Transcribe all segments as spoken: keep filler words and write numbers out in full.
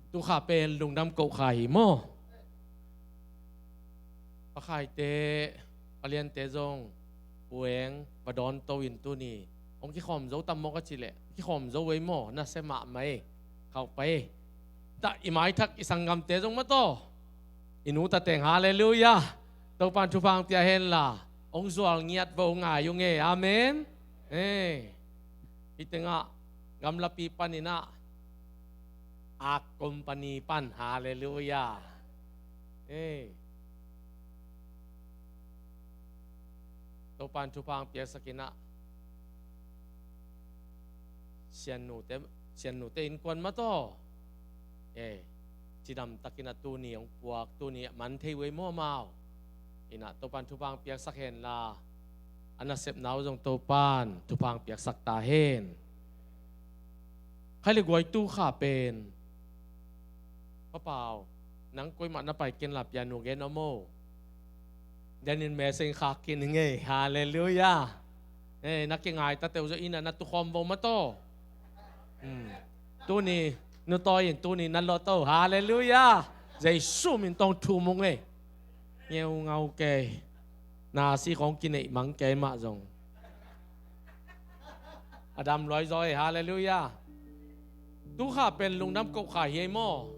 Tu kha pen lungdam koh kha hi maw? Pakhaite, paliante zong pueng va dawnto in tuni hong kikhawm zo tam maw ka cih leh kikhawm zo ei maw? Na se mahmah ei. Khauh pai ei. Tah, i maithak i sanggamte zong mataw, i nu ta teng, halleluiah. Topan thupha hong pia henla, hong zual ngiat vo ngai ung ei. Amen. Ei, hih tengah gamlapi panin ah ak company pan, halleluiah. Ei, Topan thupha hong piaksak in ah, siannute, siannute innkuan mataw, ei, cidamtakin ah tuni hong puak, tuni ah man thei uh ei maw amau? In ah Topan thupha hong piaksak henla, a nasepna uh zong Topan thupha hong piaksak ta hen. Khai le guai, tu kha pen, Pa Pau, nang koimah na pai kenla, pianu gen om o. Denin message khak khin ing ei, halleluiah. Ei, na kingai tate uh zong in ah na tukhawm vo mataw. Hmm. Tuni nu tawi in, tuni na lot o, halleluiah. Jesu min tawh thum ung ei. Ngeungau kei. Nasi khawng kineih mang kei mah zong. A dam luai zaw ei, halleluiah. Tu kha pen lungdam koh kha hi ei maw?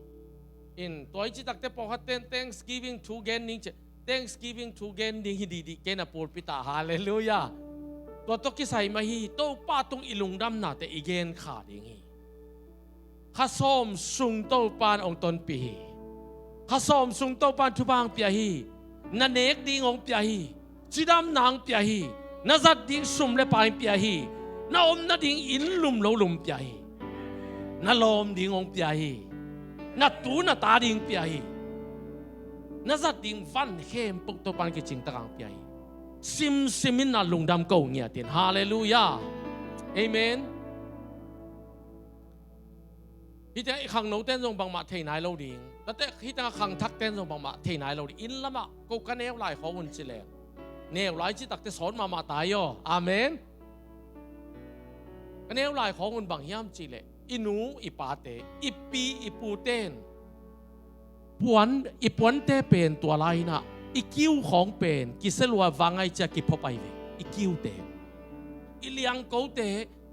In, tua i cih takteh pawlkhat ten Thanksgiving thu gen ding ci, Thanksgiving thu gen ding hi dihdih kei na pulpit ah, halleluiah. Tua tawh kisai mah hi, Topa tung i lungdamnate i gen kha ding hi. Kha sawm sung Topan hong tonpih hi. Kha sawm sung Topan thupha hong pia hi. Na nek ding hong pia hi. Cidamna hong pia hi. Na zat ding sum le pai hong pia hi. Na om nading inn lum lo lum pia hi. Na lawm ding hong pia hi. Na tu na ta ding pia hi. Na zat ding van khempeuh Topan kicing takin hong pia hi. Simsim in ah lungdam koh ngiat in. Halleluiah. Amen. Hih tengah i khangnote in zong bangmah thei nai lo ding. Tate hih tengah khangthakte in zong bangmah thei nai lo ding. Inn lamah ko ka neu lai khawng un ci leng, neu lai cih takteh sawt mahmah ta ei aw. Amen. Ka neu lai khawng un bang hiam cih leh, i nu i pate, i pi i pute in puan, i puante pen tua lai-in ah i kiu khawng pen kisia lua, vang ahih ciang kiphop ahi ve. I kiute, i liangkote,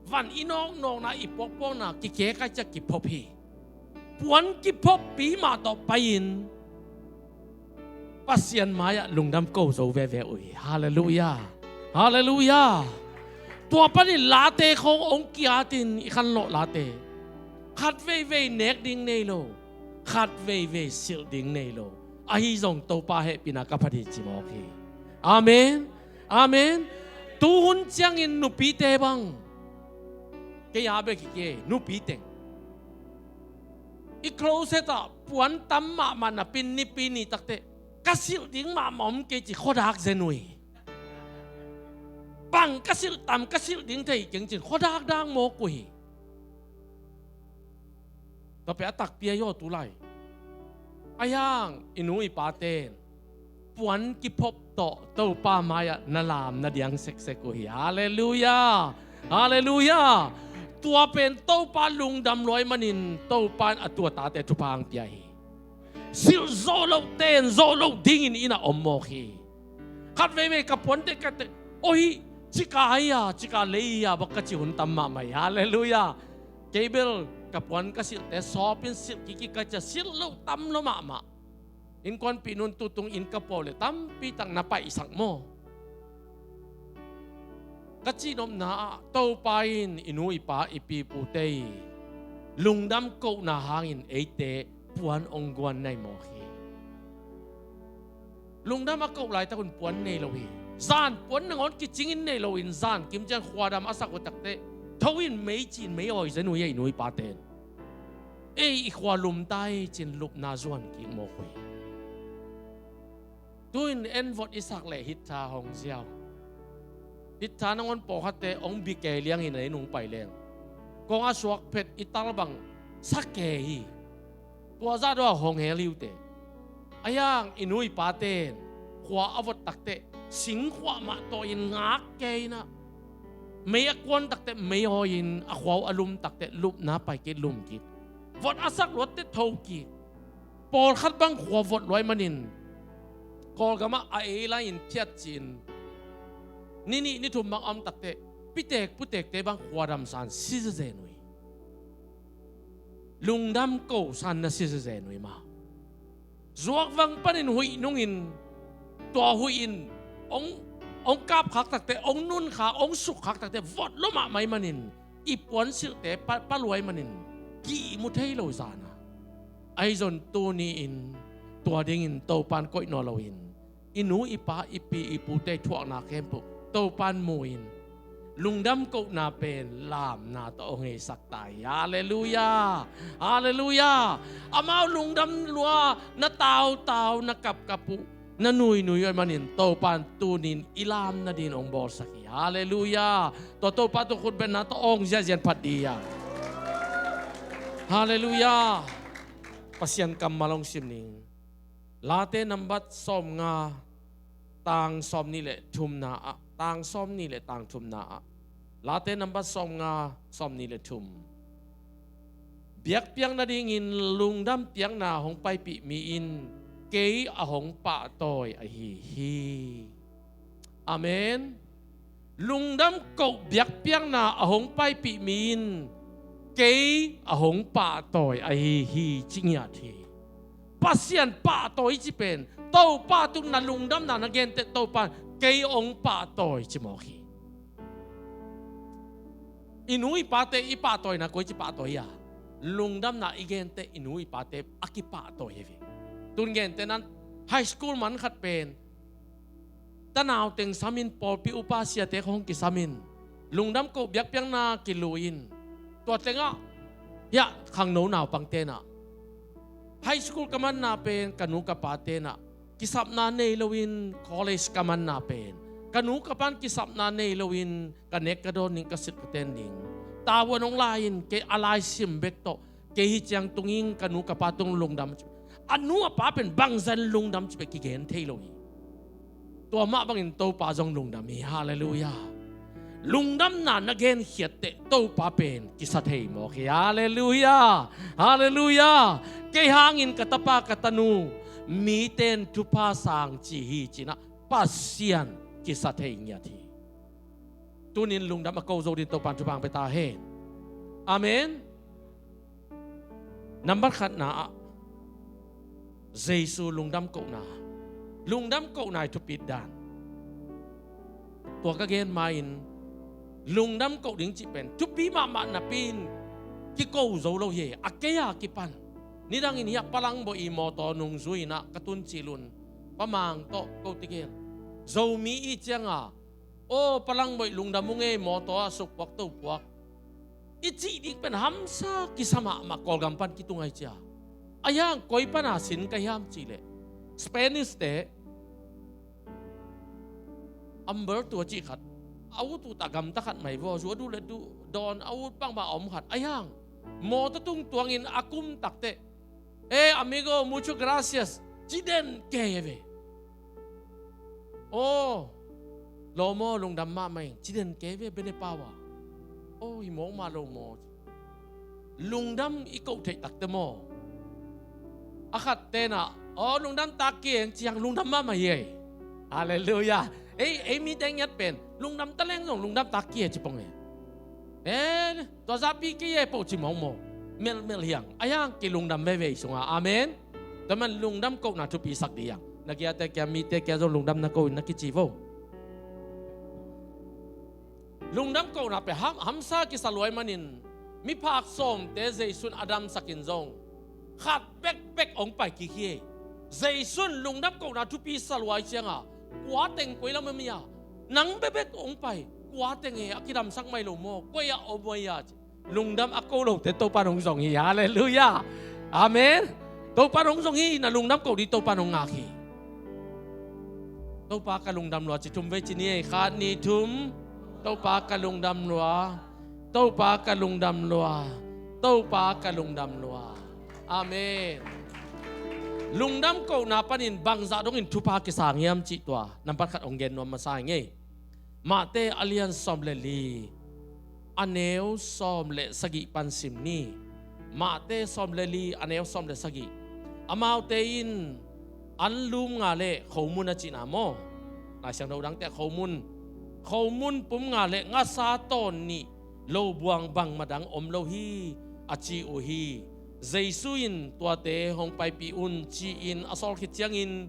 van i nawknawkna, i puakpuakna kikek ahih ciang kiphop hi. Puan kiphoppi mah tawh pai-in Pasian mai-ah lungdam ko zo veve uh hi. Halleluiah. Halleluiah. Tua panin late khawng hong kiatin, i khanlawh late, khat veivei nek ding nei lo, khat veivei silh ding nei lo. Ahi zong Topa hehpihna ka phat hi ci mawk hi. Amen. Amen. Tuhun ciangin nupite bang, kei a bek hi kei, nupi teng, i closet ah puan tam mahmah napi-in Nipi ni takteh ka silh ding mahmah om kei ci khuadak zen uh hi. Bang ka silh tam, ka silh ding thei keng ci-in khuadak dak mawk uh hi. Tua pen a takpi ahi aw tulai. Ahi hang i nu i pate in puan kiphop tawh Topa mai-ah na lam na diang seksek uh hi. Halleluiah. Halleluiah. Tua pen Topa lungdam lua ahih manin Topa in a tu a tate thupha hong pia hi. Silh zawh lohte in zawh loh dingin inn ah om mawk hi. Khat veivei ka puante ka te, aw, hih cika hi a, cika lei hi a bang ka cih hun tam mahmah hi. Halleluiah. Kei bel ka puan ka silhte sawpin silh kik hi ka ci a, silh loh tam lua mahmah. Innkuanpih nu in tutung inn ka puah leh tampi tak na paihsak maw? Ka cihnopna ah Topa in i nu i pa, i pi i pute i lungdam kohna hangin eite puan hong guan na hi mawk hi. Lungdam a koh laitak un puan nei lo hi. Zan puan nangawn kicingin nei loin zan kim ciang khuadam a sak uh takteh tho in mei ci-in mei awi zen uh hi a, i nu i pate in. Ei, i khua lum ta hi ci-in lupna zuan kik mawk uh hi. Tu-in envot i sak leh hittha hong ziau. Hittha nangawn pawlkhatte hong bi kei liang hi na, inn hong pai leng kong a suak phet i tal bang sa kei hi. Tua zah dong hong hel hi uh teh. Ahi hang i nu i pate in khua a vot takteh singkhuah mah tawh in ngak kei in ah, mei a kuan takteh mei hawi-in a khua uh a lum takteh lupna pai kik, lum kik. Vot a sak luatte thokik. Pawlkhat bang khua vot luai manin Kawlgamah a ei lai-in phiat ci-in ni nih ni thum bang a om takteh pitek putekte bang khua damsan si zezen uh hi. Lungdam kosan na si zezen uh hi mah. Zuakvang panin huih nungin tua huih in ong, ong kapkhak takte, ong nunkhak, ong sukkhak takte vot lo mahmah hi manin i puansilhte pa, paluai manin kihmu thei lo zana. Ahi zong tuni-in tua dingin Topan koih nawn loin i nu i pa i pi i pute i thuakna khempeuh Topan mu-in lungdam kohna pen lamna tawh hong heisak ta hi. Halleluiah. Halleluiah. Amau lungdam lua na tautau na kapkap uh na nuinui uh ahih manin Topan tunin i lam nadin hong bawlsak hi. Halleluiah. Tua Topa tung khutbetna tawh hong ziahziah phat dih a. Halleluiah. Pasian kammal hong sim ning. Late nambat sawmnga tang sawmnih le thumna ah, tang sawmnih le tang thumna ah. Late nambat sawmnga sawmnih le thum. Biakpiak nadingin lungdam piakna hong paipih mi in kei a hong pahtawi ahi hi. Amen. Lungdam koh biakpiakna a hong paipih mi in kei a hong pahtawi ahi hi ci ngiat hi. Pasian pahtawi ci pen Topa tung na lungdamna na genteh Topa in kei hong pahtawi ci mawk hi. I nu i pate i pahtawina koi ci pahtawi a, lungdamna i genteh i nu i pate a kipahtawi hi ve. Tun genteh nan high school man khat pen tanau teng samin pawlpi upa siate khong kisamin lungdam koh biakpiakna kilui in tua tengah hiah khangno naupang tenah high school ka manna pen ka nu ka pa tenah kisapna nei loin college ka manna pen ka nu ka pan kisapna nei loin ka nek ka dawn ding ka sit ka ten ding tavuan hong lai-in kei a lai sim bek tawh kei hi ciang tungin ka nu ka pa tung lungdam ci. A nu a pa pen bangzah in lungdam ci bek kigen thei lo hi. Tua mah bangin Topa zong lungdam hi. Halleluiah. Lungdamna na genkhiat teh Topa pen kisa thei mawk hi. Halleluiah. Halleluiah. Kei hangin ka tapa ka tanu mite in thupha sang ci hi cinah Pasian kisa thei ngiat hi. Tunin lungdam a ko zo ding Topan thupha hong pia ta hen. Amen. Nambat khatna ah Jesu lungdam kohna. Lungdam kohna i thupit dan. Tua ka gen ma-in lungdam koh ding cih pen thupi mahmah napi-in kiko zo lo hi. A kei a kipan nidangin hiah Palangboih i mawtaw nungzui inah ka tun cilun Pa Mang tawh ko tigel Zomi i cianga aw Palangboih lungdam ung ei mawtaw a sukpuak topuak i cih ding pen hamsa kisa mahmah Kawlgam pan kitung ai cia. A hiang koi pana sin ka hiam cihleh Spanish te Umberto a cih khat a ut ut a gamta khat mai vaw zu a duh le duh dawn a ut bangmah a om khat a hiang mawtaw tung tuangin a kum takteh eh amigo mucho gracias ci den kei ve. Aw lawmaw lungdam mahmah ing ci den kei ve bene pawa. Aw hi mawkmah lo maw ci. Lungdam i koh theih takte maw a khat tenah aw lungdam tak kieng ciang lungdam mahmah hi ei. Halleluiah. Ei ei mite ngiat pen lungdam taleng zong lungdam tak kieng ci pong ei. Eh tua zahpi kei ei poh ci mawkmaw. Melh melh hiang a hiang kilungdam veve i sungah. Amen. Tua man lungdam kohna thupi sak dih hiang. Na kiate kia mite kia zong lungdam na koh in na kici vo. Lungdam kohna pen ham, hamsa kisa luai manin miphak sawmte Jesu in a damsakin zong khat bekbek hong pai kik hi. Jesu in lungdam kohna thupi sa luai cianga kua teng koi lam a mi a nang bekbek hong pai kua teng he a kidamsak mai lo maw koi a om mai a ci. Lungdam a ko lote Topa in hong zong hi. Halleluiah. Amen. Topa in hong zong hi na lungdam koh dih Topa in hong ngak hi. Topa ka lungdam lua ci thum vei ci ni ei khat ni thum. Topa ka lungdam lua. Topa ka lungdam lua. Topa ka lungdam lua. Amen. Lungdam kohna panin bangzah dongin thupha kisang hiam cih tua nampat khat hong gen nuam masa ing ei. Mahte a lian sawm le li a neu sawm le sagih pan sim ni. Mate sawm le li, a neu sawm le sagih. Amaute in anlum nga le khomun a cihna maw? Lai Siangtho dangte khomun, khomun pum nga le ngasa tawn nih, lo buang bangmah dang om lo hi, a ci uh hi. Jesu in tuate hong paipih un ci-in a sawl khit ciangin,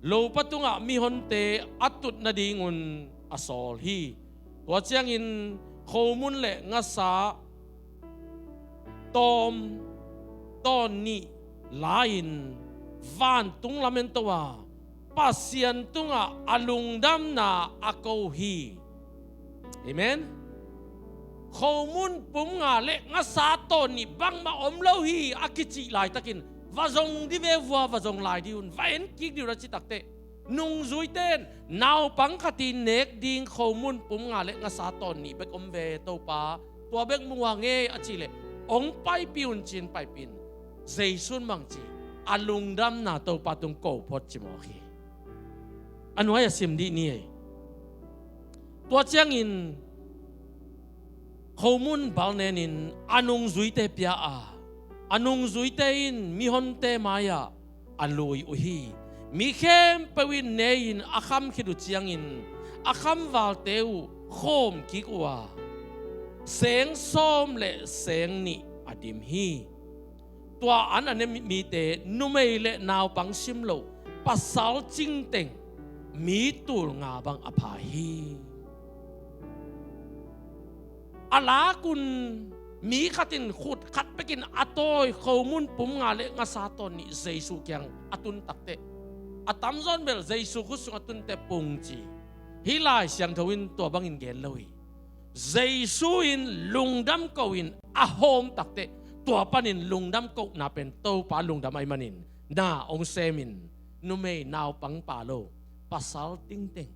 lopa tungah mihonte a tut nadingun a sawl hi. Tua ciangin khomun le ngasa tawm tawn nih la-in vantung lamen to a, Pasian tungah a lungdamna a ko hi. Amen. Khomun pum nga le ngasa tawn nih bangmah om lo hi a kicih laitakin, va zong di ve vua, va zong lai di un, va en kik di un a ci takteh, nungzuite in naupang khat i nek ding khomun pum nga le ngasa tawn nih bek om ve Topa, tua bek mu a ngei a cih leh, hong paipih un ci-in paipih in, Jesu in bang ci, a lungdamna Topa tung ko phot ci mawk hi. A nuai a sim dih ni ei. Tua ciangin khomun balnenin a nungzuite pia a, a nungzuite in mihonte mai-ah a lui uh hi. Mi khempeuh in ne-in a kham khit uh ciangin a khamvalte uh khawm kik uh a, seng sawm le seng nih a dim hi. Tua an a ne mite numei le naupang sim lo, pasal cingteng mi tul nga bang a pha hi. A lak un mi khat in khut khat bekin a tawi khomun pum nga le ngasa tawn nih Jesu kiang a tun takteh, a tamzaw in bel Jesu khut sung a tunte pung ci. Hih Lai Siangtho in tua bangin gen lo hi. Jesu in lungdam ko in a hawm takteh, tua panin lungdam kohna pen Topa lungdam ahih manin na hong semin, numei naupang pha lo, pasal tingteng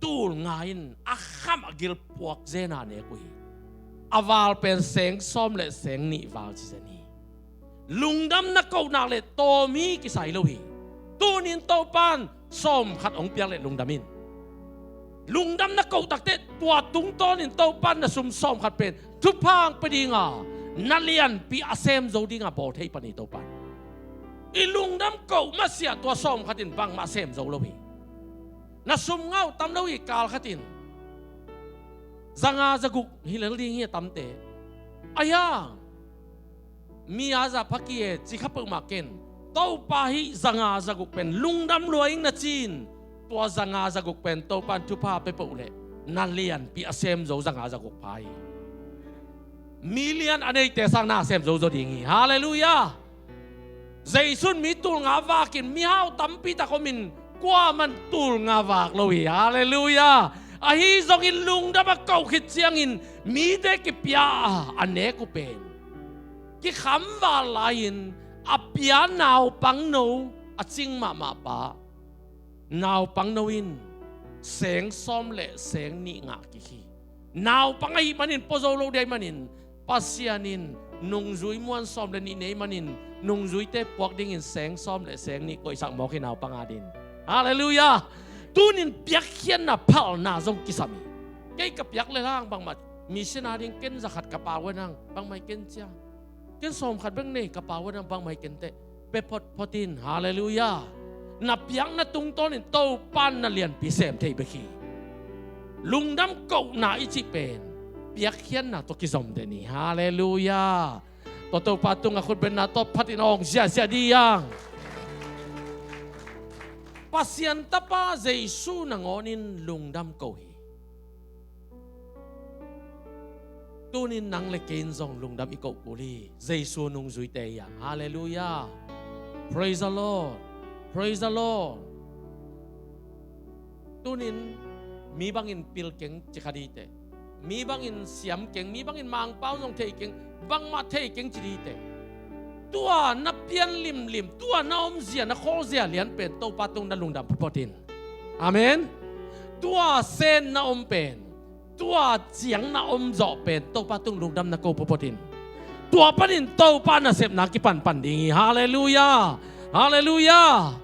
tul nga in a kham a gil puak zena nek uh hi. A val pen seng sawm le seng nih val ci zen hi. Lungdam na koh nak le tawm hi kisai lo hi. Tunin Topan sawm khat hong piak le lungdam in. Lungdam na koh takteh tua tungtawnin Topan na sum sawm khat pen thupha hong pia dinga, na lianpi a sem zo dinga bawl thei pan hi Topan. I lungdam koh masiah tua sawm khat in bangmah sem zo lo hi. Na sum ngah uh tam lo hi, kal khat in zanga zaguk hi lel ding hi a tamte. Ahi hang mi a za pha kei e ci kha peuhmah ken, Topa hih zanga zaguk pen lungdam lua ing na ci-in, tua zanga zaguk pen Topan thupha pia peuh leh na lianpi a sem zo zanga zaguk pha hi. Million a neite sang na sem zo zaw ding hi. Halleluiah. Jesu in mi tul nga vakin mihau tampi tak omin kuaman tul nga vak lo hi. Halleluiah. Ahi zongin lungdam a koh khit ciangin mite kipia a, a nek uh pen kikhamval lai-in a pia naupangno a cing mahmah pa, naupangno in seng sawm le seng nih ngah kik hi. Naupang ahih manin pua zo lo ding ahih manin Pasian in nungzui muan sawm le nih nei manin nungzuite puak dingin seng sawm le seng nih koihsak mawk hi naupang adin. Halleluiah. Tunin piakkhiatna phalna zong kisam hi. Kei ka piak le hang bangmah mission ading ken za khat ka pau a nang bangmah hi ken cia. Ken sawm khat bek nei ka pau a nang bangmah hi ken teh. Pia photphot in. Halleluiah. Na piakna tungtawnin Topan na lianpi sem thei bek hi. Lungdam kohna i cih pen piakkhiatna tawh kizom den hi. Halleluiah. Tua Topa tungah khutbetna tawh phatin awng ziahziah dih hang. Pasian Tapa Jesu nangawnin lungdam ko hi. Tunin nang le kei in zong lungdam i koh kul hi. Jesu nungzuite hi hang. Halleluiah. Praise the Lord. Praise the Lord. Tunin mi bangin pil keng ci kha dih teh, mi bangin siam keng, mi bangin Mangpau zong thei keng, bangmah thei keng ci dih teh. Tua na pian limlim, tua na omzia, na khawlzia lian pen Topa tung na lungdam photphot in. Amen. Tua sen na om pen, tua ciang na om zawh pen Topa tung lungdam na ko photphot in. Tua panin Topa nasepna kipanpan ding hi. Halleluiah. Halleluiah.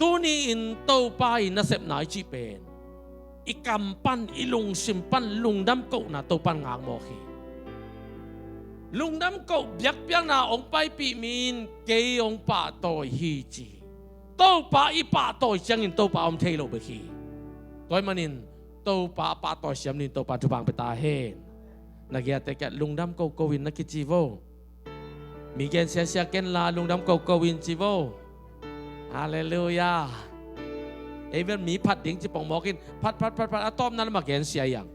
Tuni-in Topa i nasepna i cih pen i kam pan, i lungsim pan lungdam kohna Topan ngak mawk hi. Lungdam koh biakpiakna hong paipih mi in kei hong pahtawi hi ci. Topa i pahtawi ciangin Topa om thei lo bek hi. Tua ahih manin Topa pahtawi siam dingin Topa thupha pia ta hen. Na giate kiangah lungdam koko in na kici vo. Mi gen siasia kenla lungdam koko in ci vo. Halleluiah. Ei bel mi phat ding ci pongmawk in phat phat phat phat a tawpna lamah gen sia hiang.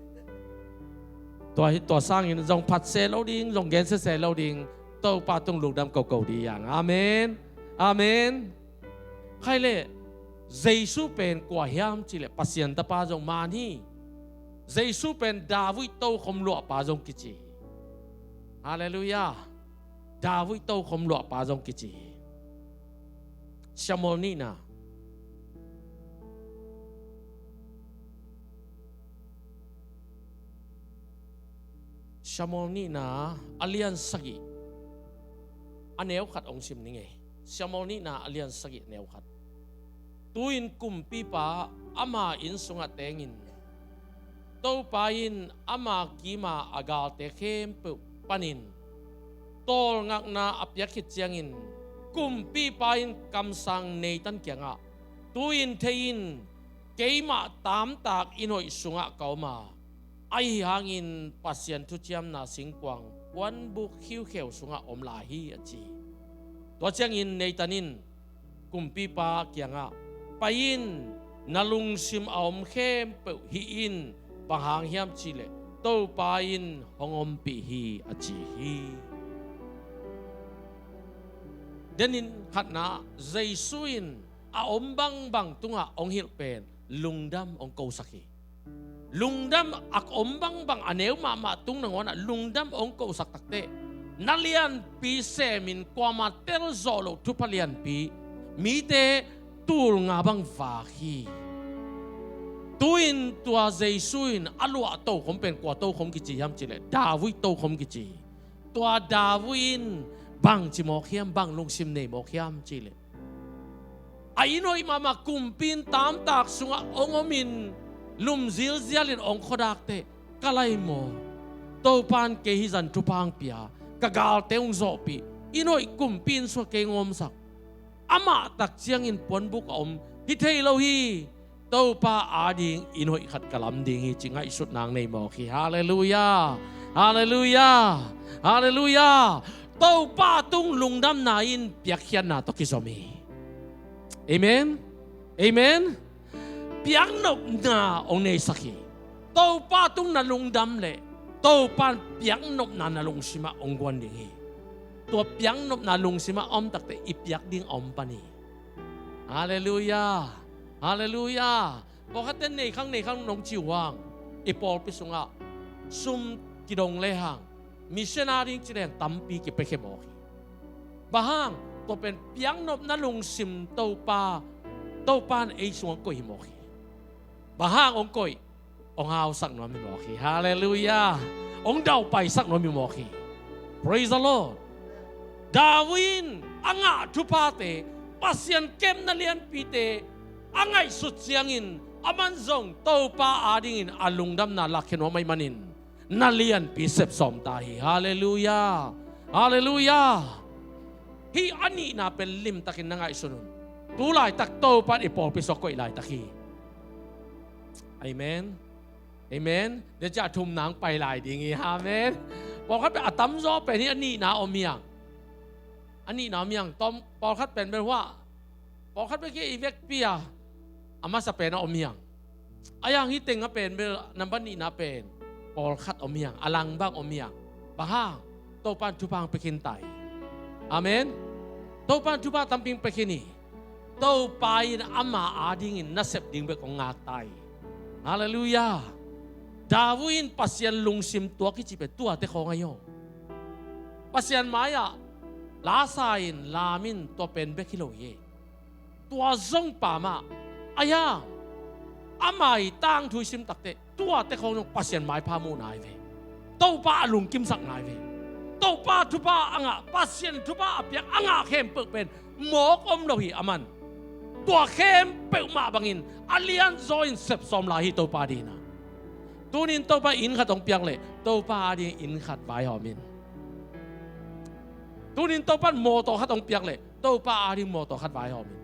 Tua hi, tua sangin zong phat se lo ding, zong gen sese lo ding, Topa tung lungdam koko ding hiang. Amen. Amen. Khai leh Jesu pen kua hiam cih leh Pasian Tapa zong man hi. Jesu pen David tokhom luahpa zong kici hi. Halleluiah. David tokhom luahpa zong kici hi. Samuel nihna. Samuel nihna a lian sagih a neu khat hong sim ning ei. Samuel nihna a lian sagih a neu khat. Tu-in kumpipa ama inn sungah tengin Topa in ama kima a galte khempeuh panin tawlngakna a piak khit ciangin kumpipa in kamsang Nathan kiangah, tu-in thei in, keimah taamtak inn hoih sungah ka om a, ahi hangin Pasian thuciamna singkuang puanbuk khiukheu sungah om lai hi a ci. Tua ciangin Nathan in kumpipa kiangah, pai in, na lungsim a om khempeuh hih in, bang hang hiam cihleh Topa in hong ompih hi a ci hi. Denin khatna, Jesu in a om bangbang tungah hong hilh pen lungdam hong kosak hi. Lungdam a om bangbang a neu mahmah tung nangawnah lungdam hong kosak takteh na lianpi semin kuama telzawh loh thupha lianpi mite tul nga bang vak hi. Tu-in tua Jesu in a luah tokhom pen kua tokhom kici hiam cihleh David tokhom kici hi. Tua David in bangci mawk hiam, bang lungsim nei mawk hiam cihleh a inn hoih mahmah kumpi inn taamtak sungah hong omin lum zilzialin hong khuadakte, ka lai maw, Topa in kei hih zan thupha hong pia, ka galte hong zawhpih, inn hoih kumpi inn sungah kei hong omsak. Amah tak ciangin puanbuk a om hi thei lo hi. Topa ading inn hoih khat ka lam ding hi ci ngaihsutna hong nei mawk hi. Halleluiah. Halleluiah. Halleluiah. Topa tung lungdamna in piakkhiatna tawh kizom hi. Amen. Amen. Piaknopna hong neisak hi. Topa tung na lungdam leh Topa in piaknopna na lungsimah hong guan ding hi. Tua piaknopna lungsimah a om takteh i piak ding a om pan hi. Halleluiah. Halleluiah. Pawlkhatte neikhang neikhang nong ci uh hang, i pawlpi sungah sum kidong lehang, missionary ding ci lehang tampi kipiakhia mawk hi. Bang hang? Tua pen piaknopna lungsim Topa, Topa in ei sungah hong koih hi mawk hi. Bang hang hong koih? Hong hausak nuam hi mawk hi. Halleluiah. Hong daupaisak nuam hi mawk hi. Praise the Lord. David in a ngah thuphate, Pasian kepna lianpite a ngaihsut ciangin aman zong Topa adingin a lungdamna lakkhia nuam ahih manin na lianpi sepsawm ta hi. Halleluiah. Halleluiah. Hih a nihna pen limtakin na ngaihsun un. Tu laitak Topa in i pawlpi sungah koih laitak hi. Amen. Amen. Tua ciang a thumna hong pai lai ding hi. Amen. Pawlkhat pen a tamzaw pen hih a nihna om hiang. A nihna om hiang. Tawm pawlkhat pen bel hua, pawlkhat bek hi i vekpi a, a masa pen a om hiang. A hiang hih teng a pen bel nambat nihna pen pawlkhat om hiang, a lang bang om hiang. Bang hang? Topa in thupha hong pia khin ta hi. Amen. Topa in thupha tampi hong pia khin hi. Topa in ama adingin nasep ding bek hong ngak ta hi. Halleluiah. David in Pasian lungsim tuak hi cih pen tuate khawng ahi aw. Pasian mai-ah lasa in, lam in, tua pen bek hi lo hi. Tua zong pamah a hiang, ama i tangthu i sim takteh tuate khawng zong Pasian maipha muhna ahi ve. Topa a lungkimsakna ahi ve. Topa thupha a ngah, Pasian thupha a piak a ngah khempeuh pen mawk om lo hi. Aman tua khempeuh mah bangin a lianzaw in sepsawm lai hi Topa adingin. Tunin Topa in inn khat hong piak leh Topa adingin inn khat vaihawm in. Tunin Topa in mawtaw khat hong piak leh, Topa ading mawtaw khat vaihawm in.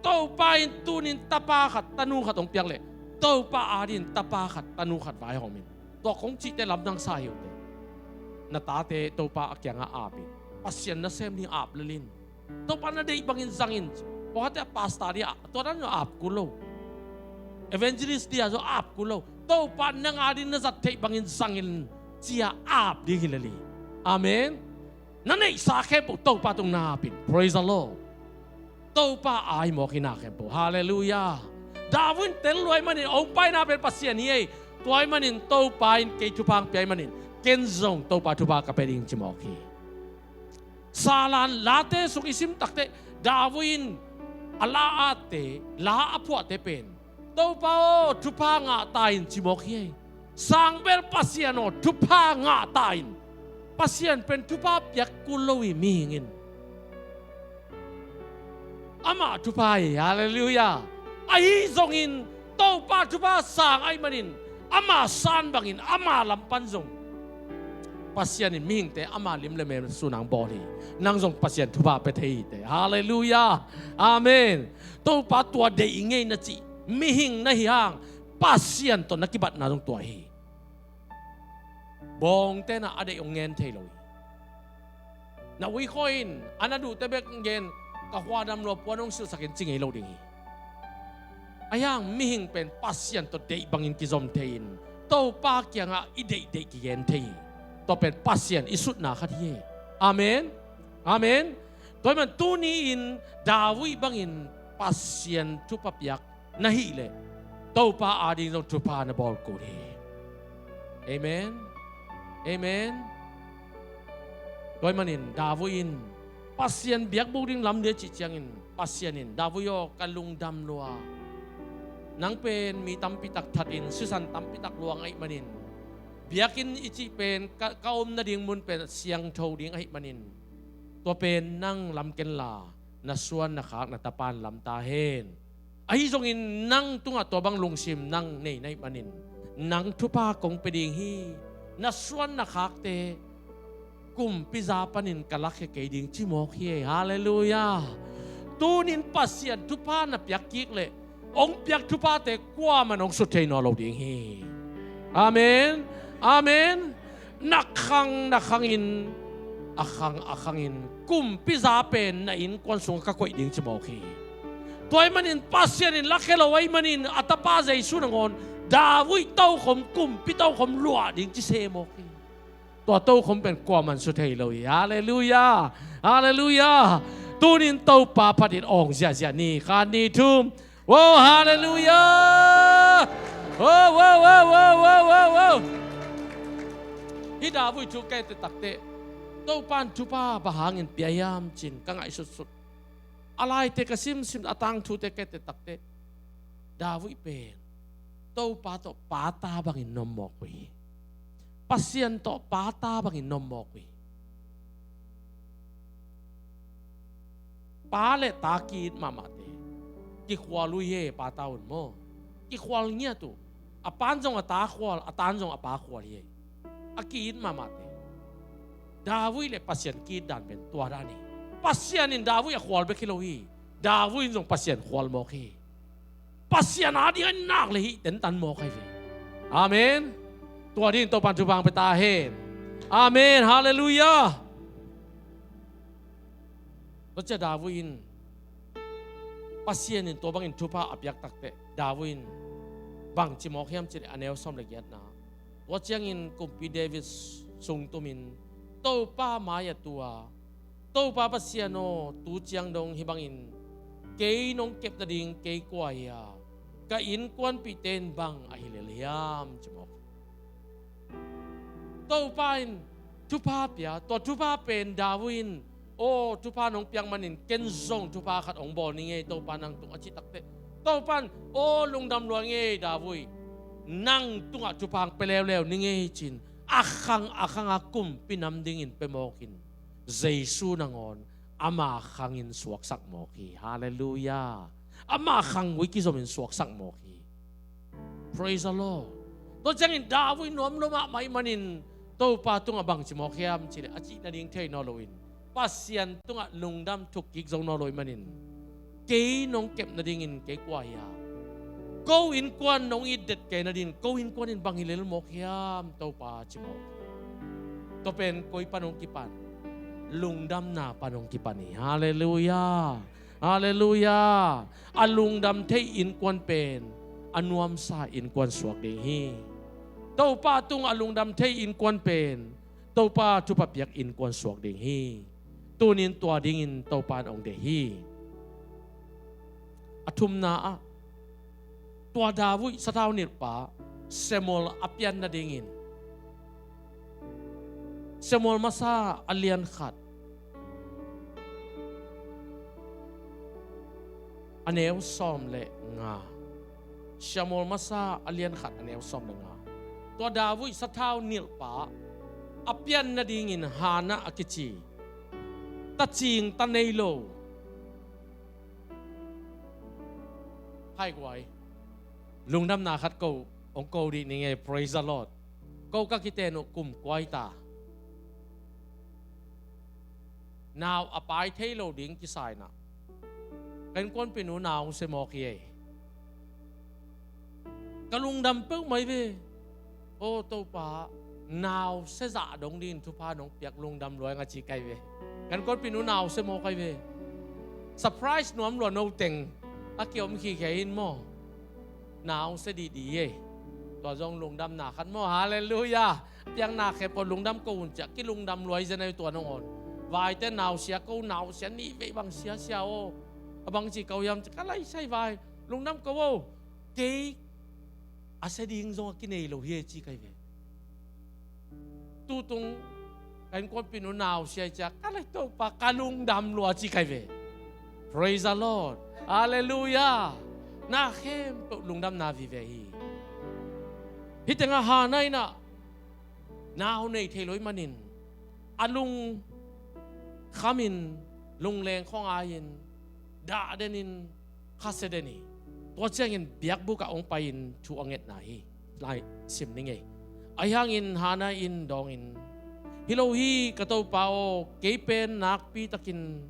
Topa in tunin tapa khat, tanu khat hong piak leh, Topa ading tapa khat, tanu khat vaihawm in. Tua kong cihte lamdang sa hi uh teh. Na tate Topa a kiangah ap in. Pasian nasem ding ap lel in. Topa na deih bangin zang in. Pawlkhatte a pastor ding a, tua dan zong ap kul lo. Evangelist ding a zong ap kul lo. Topa nang ading na zat theih bangin zang in, ci-a ap ding hi lel hi. Amen. Na neihsa khempeuh Topa tung na ap in. Praise the Lord. Topa a hi mawk hi na khempeuh. Halleluiah. David in tel lua ahih manin hong paina pen Pasian hi ei. Tua ahih manin Topa in kei thupha hong pia ahih manin, ken zong Topa thupha ka pia ding ci mawk hi. Salan Late sung i sim takteh, David in a la atte, la a phuahte pen, Topa aw, thupha ngah ta in ci mawk hi ei. Sang bel Pasian aw, thupha ngah ta in. Pasian pen thupha piak kul lo hi mihing in. Amah thupha hi, halleluiah. Ahi zongin Topa thupha sang ahih manin, ama san bangin ama lam pan zong Pasian in mihingte ama lim le mel sunang bawl hi. Nang zong Pasian thupha pia thei hi teh. Halleluiah. Amen. Topa tua deih i ngei na cih mihing na hi hang, Pasian tawh na kibatna zong tua hi. Bawngte na a deih hong ngen thei lo hi. Na uikhawi in a na duhte bek ngen, ka khua dam lua, puan hong silhsak in ci ngei lo ding hi. Ahi hang mihing pen Pasian tawh deih bangin kizom thei in, Topa kiangah i deihdeih kigen thei hi. Tua pen Pasian i sutna khat hi. Amen. Amen. Tua ahih man tuni in David bangin Pasian thupha piak na hih leh, Topa ading zong thupha na bawl kul hi. Amen. Amen. Tua ahih manin David in Pasian biakbuk ding lam ding a cih ciangin, Pasian in, David aw, ka lungdam lua. Nang pen mi tampi tak that in, sisan tampi tak luang ahih manin, biakinn i cih pen ka, ka om nading mun pen siangtho ding ahih manin, tua pen nang lam kenla, na suan na khak na tapa in lam ta hen. Ahi zongin nang tungah tua bang lungsim nang nei na hih manin, nang thupha kong pia ding hi. Na suan na khakte kumpi za panin ka lakhia kei ding ci mawk hi. Halleluiah. Tunin Pasian thupha na piak kik leh, hong piak thuphate kuaman hong sut thei nawn lo ding hi. Amen. Amen. Na khang na khangin, a khang a khangin, kumpi za pen na innkuan sungah ka koih ding ci mawk hi. Tua ahih manin Pasian in lakhia lo ahih manin a tapa Jesu nangawn David tokhom, kumpi tokhom luah ding ci se mawk hi. Tua tokhom pen kuaman sut thei lo hi. Halleluiah. Halleluiah. Tunin Topa phatin awng ziahziah ni, khat ni thum. Wow, halleluiah. Wow, wow, wow. Hih David thu ka et takteh, Topa in thupha bang hangin pia hiam ci-in ka ngaihsutsut. A laite ka simsim, a tangthute ka et takteh, David pen Topa tawh pata bangin na om mawk uh hi. Pasian tawh pata bangin na om mawk uh hi. Pa le ta ki-it mahmahte, kikhual uh hi, pata un maw. Kikhual ngiat uh. A pan zong a ta khual, a tan zong a pa khual hi. A ki-it mahmahte. David le Pasian ki-it dan pen tua dan hi. Pasian in David a khual bek hi lo hi. David in zong Pasian khual mawk hi. Pasian ading a nak le hih tentan mawk ahi ve. Amen. Tua dingin Topan thupha hong pia ta hen. Amen. Halleluiah. Tua ciang David in, Pasian in tua bangin thupha a piak takteh, David in bangci mawk hiam cih leh, a neu sawm le giatna, tua ciangin kumpi David sungtumin Topa mai-ah tu a, Topa Pasian aw, tu ciang dong hih bangin kei nong kep nading kei kua hi a, ka innkuanpihte in bang a hi lel hiam, ci mawk. Topa in thupha pia, tua thupha pen David in, aw, thupha nong piak manin ken zong thupha khat hong bawl ning ei, Topa nang tung, a cih takteh, Topa in, aw, lungdam lua ning ei David, nang tungah thupha hong pia leuleu ning ei, ci-in a khang a khanga kumpi nam dingin pia mawkin, Jesu nangawn ama khangin suaksak mawk hi. Halleluiah. Ama khang uh kizomin suaksak mawk hi. Praise the Lord. Tua ciangin David nuam lua mahmah ahih manin, Topa tungah bangci mawk hiam cih leh a cih nading thei nawn loin, Pasian tungah lungdam thuk kik zo nawn lo ahih manin, kei nong kep nadingin kei kua hiam? Ko innkuan nong it det kei nadingin ko innkuan in bang hi lel mawk hiam Topa ci mawk hi. Tua pen koi pan hong kipan? Lungdamna pan hong kipan hi. Halleluiah. Halleluiah. A lungdam thei innkuan pen a nuamsa innkuan suak ding hi. Topa tungah a lungdam thei innkuan pen Topa thupha piak innkuan suak ding hi. Tunin tua dingin Topa in hong deih hi. A thumna ah, tua David sathau nilhpa Samuel a pian nadingin, Samuel masa a lian khat, a neu sawm le nga. Samuel masa a lian khat a neu sawm le nga. Tua David sathau nilhpa a pian nadingin Hannah a kici, tacing ta nei lo. Hai guai. Lungdamna khat ko hong ko dih ning ei. Praise the Lord. Ko ka kiten uh kum kua hi ta? Nau a pai thei lo ding kisai na, ka innkuanpihnu nau hong sia mawk hi ei. Ka lungdam peuhmah hi ve. Aw Topa, nau sia zah dong dingin thupha nong piak, lungdam lua ing a ci ka hi ve. Ka innkuanpihnu nau sia mawk ka hi ve. Surprise nuam lua, no teng a kiom khiakhia in maw. Nau sia dihdih hi ei. Tua zong lungdamna khat maw. Halleluiah. Piakna khempeuh lungdam ko un ci a, kilungdam lua hi zen ei tua nangawn. Vaite nau sia ko, nau sia nih vei bang sia sia aw. A bangci ko hiam ci, ka laisai vai, lungdam ko aw. Kei a sia ding zong a kinei lo hi ei ci ka hi ve. Tutung ka innkuanpihnu nau sia hi ci a, ka lai Topa ka lungdam lua ci ka hi ve. Praise the Lord. Halleluiah. Na khempeuh lungdamna vive hi. Hih tengah Hannah in ah nau nei thei lo ahih manin a lungkham in, lungleng khuangai in, dah den in, khasia den hi. Tua ciangin biakbuk ah hong pai-in thu a ngetna hi. Lai sim ning ei. Ahi hangin Hannah in dawngin, hi lo hi ka Topa aw, kei pen nakpi takin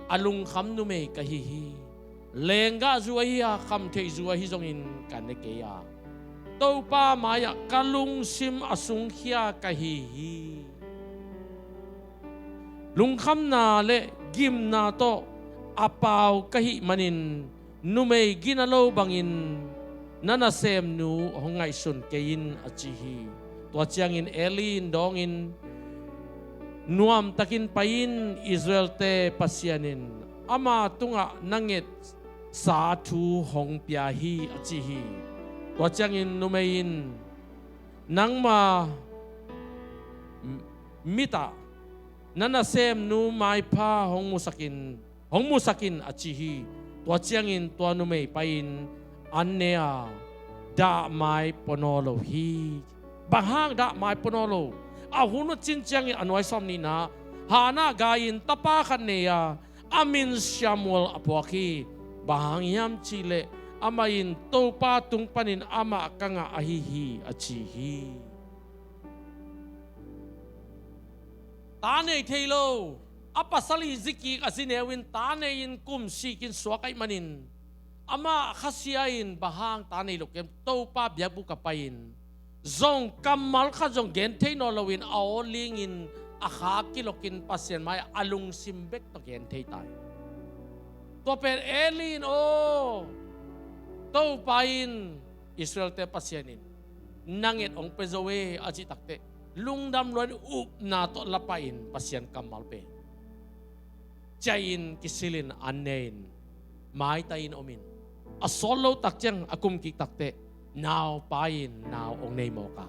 a lungkham numei ka hi hi. Lenggahzu ahi a, khamtheihzu ahi zongin ka ne kei a, Topa mai-ah ka lungsim a sungkhia ka hi hi. Lungkhamna le gimna tawh a pau ka hih manin numei gina lo bangin na nasemnu hong ngaihsun kei in, a ci hi. Tua ciangin Eli in dawngin, nuamtakin pai in, Israel-te Pasian in ama tungah na ngetsa thu hong pia hi, a ci hi. Tua ciangin numei in, nangma mitah na nasemnu maipha hong musakin, hong musakin, a ci hi. Tua ciangin tua numei pai-in an ne a, dahmai pua nawn lo hi. Bang hang dahmai pua nawn lo? A hun a cin ciangin a nuai sawm nihna Hannah gai-in tapa khat nei a, a min Samuel a phuak hi. Bang hang hiam cihleh amah in Topa tung panin amah ka ngah ahi hi, a ci hi. Ta nei thei lo, a pasal in zi kik, a zi neu in ta nei-in kum sikin suak ahih manin, amah khasia in bang hang ta nei lo kem, Topa biakbuk ah pai-in zong kammal khat zong gen thei nawn loin a aw lingin a kha kilokin Pasian mai-ah a lungsim bek tawh gen thei ta hi. Tua pen Eli in, aw, Topa in, Israel-te Pasian in na nget hong pia zo e, a cih takteh lungdam luain upna tawh la pai-in Pasian kammal pen ciah-in kisilin an ne-in maitai-in omin, a sawt lo tak ciang a kum kik takteh naupai in nau hong nei mawk a,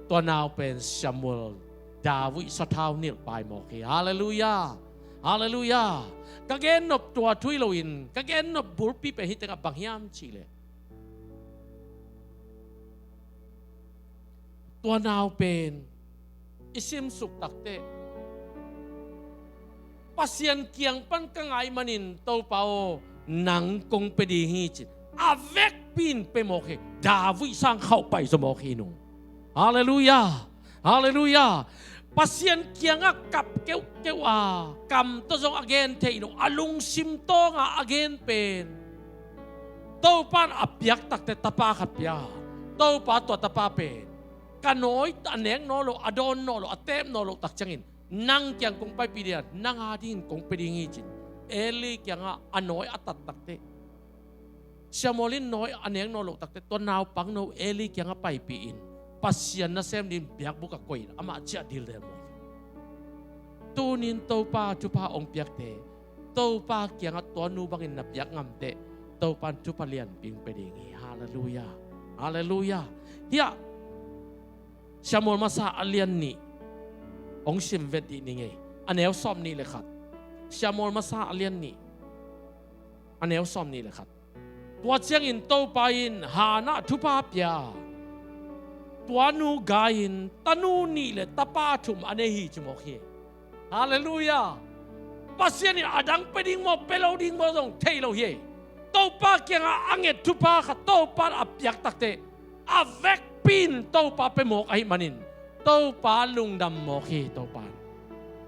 tua nau pen Samuel, David sathau nilhpa hi mawk hi. Halleluiah. Halleluiah. Ka gennop tua thu hi loin ka gennop bulpi pen hih tengah bang hiam cihleh, tua nau pen i simsuk takteh Pasian kiang pan ka ngah ahih manin Topa aw, nang kong pia ding hi ci-in a vekpi in pia mawk hi. David sang khauh pai zaw mawk hi nung. Halleluiah. Halleluiah. Pasian kiangah kap keuhkeuh a, kam tawh zong a gen thei lo, a lungsim tawnga a gen pen, Topa in a piak takte tapa khat pia. Topa tua tapa pen ka nawi a nek nawn lo, a dawn nawn lo, a teep nawn loh tak ciangin nang kiang kong paipih ding a, nang a dingin kong pia ding hi, ci-in Eli kiangah a nawi a tat takte, Samuel in nawi a nek nawn loh takte, tua naupangno Eli kiangah paipih in, Pasian nasem ding biakbuk ah koih in, amah ciah dildel maw. Tunin Topa thupha hong piakte, Topa kiangah tua nu bangin na piak ngamteh, Topa in thupha lianpi hong pia ding hi. Halleluiah. Halleluiah. Hiah Samuel masa a lian nih hong sim vet dih ni ngei. A neu sawm nih le khat. Samuel masa a lian nih, a neu sawm nih le khat. Tua ciangin Topa in Hannah thupha pia. Tua nu gai-in tanu nih le tapa thum a nei hi, ci mawk hi. Halleluiah. Pasian in a dang pia ding maw, pia lo ding maw zong thei lo hi. Topa kiangah a nget thupha khat Topa in a piak takte, a vekpi in Topa pia mawk ahih manin Topa lungdam mawk hi. Topa in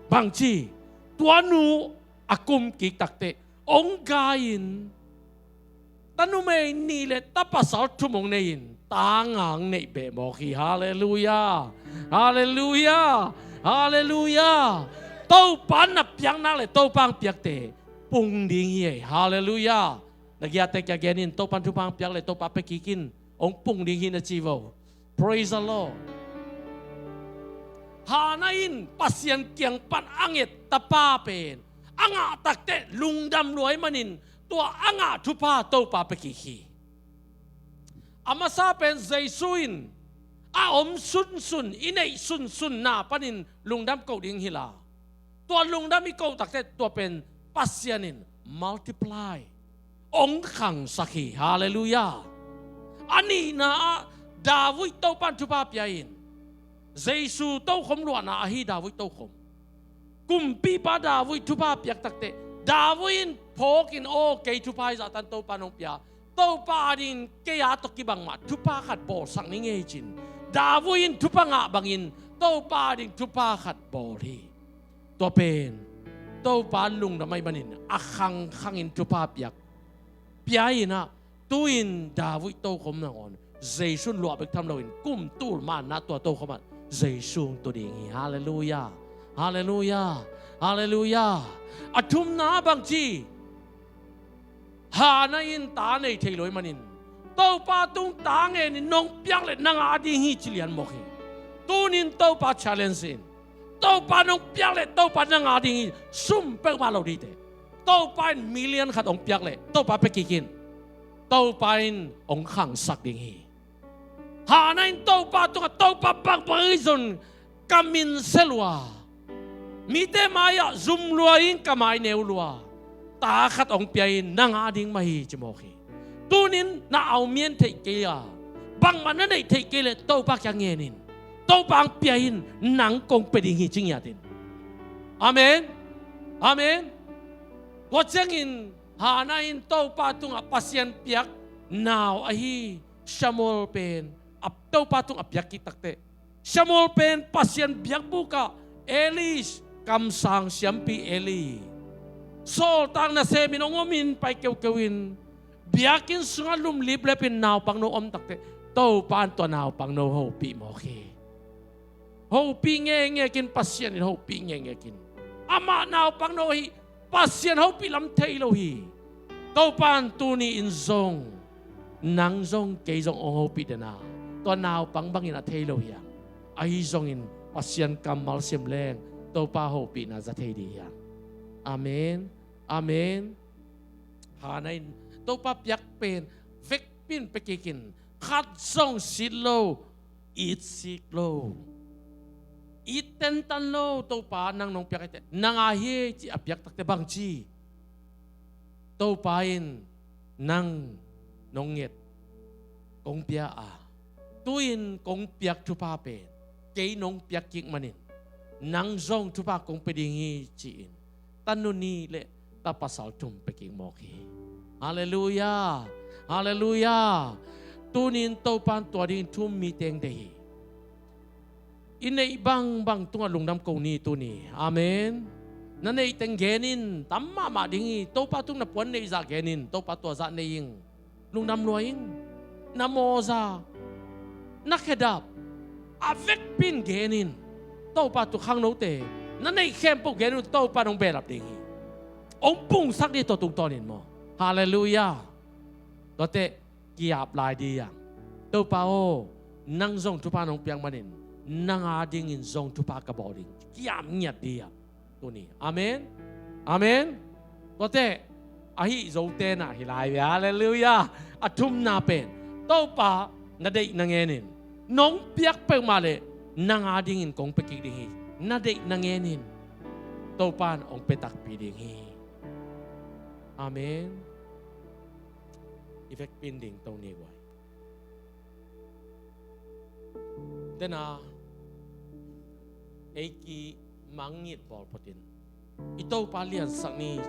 bangci, tua nu a kum kik takte hong gai-in, tanumei nih le tapasal thum hong nei-in, ta nga hong neih beh mawk hi. Halleluiah. Halleluiah. Halleluiah. Topa na piak nak le Topa hong piakte pung ding hi. Halleluiah. Na giate kia gen in, Topa in thupha hong piak le Topa pia kik in, hong pung ding hi na ci vo. Praise the Lord. Hannah in Pasian kiang pan a nget tapa pen a ngah takte lungdam lua ahih manin tua a ngah thupha Topa pia kik hi. A masa pen Jesu in a om sunsun, i neih sunsunna panin lungdam ko ding hi la, tua lungdam i ko takte tua pen Pasian in multiply, hong khangsak hi. Halleluiah. A nihna ah David Topa in thupha pia in, Jesu tokhom luahna ahi David tokhom. Kumpipa David thupha piak takte, David in phawk in, aw, kei thupha hi zahtan Topa in hong pia. Topa adingin kei a tawh kibang mah thupha khat bawlsak ning ei, ci-in David in thupha ngah bangin Topa ading thupha khat bawl hi. Tua pen Topa lungdam ahih manin a khangkhangin thupha piak. Pia in ah, tu-in David tokhom nangawn Jesu in luah bek tham loin kum tul manna tua tokhom ah Jesu hong tu ding hi. Halleluiah. Halleluiah. Halleluiah. A thumna bangci, Hannah in ta nei thei lo ahih manin Topa tung ta ngenin nong piak le nang a ding hi, ci lian mawk hi. Tunin Topa challenge in, Topa nong piak le Topa nang a ding hi, sum peuhmah lo dite. Topa in million khat hong piak le Topa pia kik in, Topa in hong khangsak ding hi. Hannah in Topa tungah, Topa, bangbang hi zong ka min sia lua, mite mai-ah zum lua in ka mai neu lua, ta khat hong pia in, nang a ding mah hi, ci mawk hi. Tunin na au mian theih kei a, bangmah na neih theih kei leh Topa kiang ngen in, Topa hong pia in, nang kong pia ding hi, ci ngiat in. Amen. Amen. Tua ciangin Hannah in Topa tungah Pasian piak nau ahi Samuel pen a Topa tungah a piak kik takte, Samuel pen Pasian biakbuk ah Eli kamsang siampi Eli, sawltak nasemin hong omin pai keukeu in, biakinn sungah lumlip lepin naupangno om takte, Topa in tua naupangno hopih mawk hi. Hopih ngekngek in, Pasian in hopih ngekngek in. Amah naupangno hi, Pasian hopih lam thei lo hi. Topa in tuni in zong nang zong kei zong hong hopih den a, tua naupang bangin a thei lo hi hang. Ahi zongin Pasian kammal sim leng Topa hopihna za thei ding hi hang. Amen. Amen. Hannah in Topa piak pen vekpi in pia kik in, khat zong sit lo, itsik lo, it tentan lo. Topa, nang nong piak hi teh, nang a hi, ci a piak takte bangci, Topa in nang nong nget, kong pia a, tu-in kong piak thupha pen kei nong piak kik manin nang zong thupha kong pia ding hi, ci-in tanu nih le tapasal thum pia kik mawk hi. Halleluiah. Halleluiah. Tunin Topa in tua dingin thu-um mi teng deih hi. i neih bangbang tungah lungdam ko ni tuni. Amen. Na neih teng gen in, tam mahmah ding hi. Topa tung na puan neih zah gen in, Topa tua zah nei ing. Lungdam lua ing. Na mawza, na khedap, a vekpi in gen in. Topa tung khangnote, na neih khempeuh gen in, Topa nong behlap ding hi. Ong pungsak ding tua tungtawn in maw. Halleluiah. Tuate ki-ap lai ding a. Topa aw, nang zong thupha nong piak manin, nang a dingin zong thupha ka bawl ding. Ki-ap ngiat ding a. Tuni. Amen. Amen. Tuate, ahi zote na hi lai ve. Halleluiah. A thumna pen, Topa, na deih na ngen in. Nong piak peuhmah leh, nang a dingin kong pia kik ding hi. Na deih na ngen in. Topa in ong pia takpi ding hi. Amen. I vekpi in ding to ni guai. Tena, ei ki mangngilh bawl photin, i Topa liansak ni,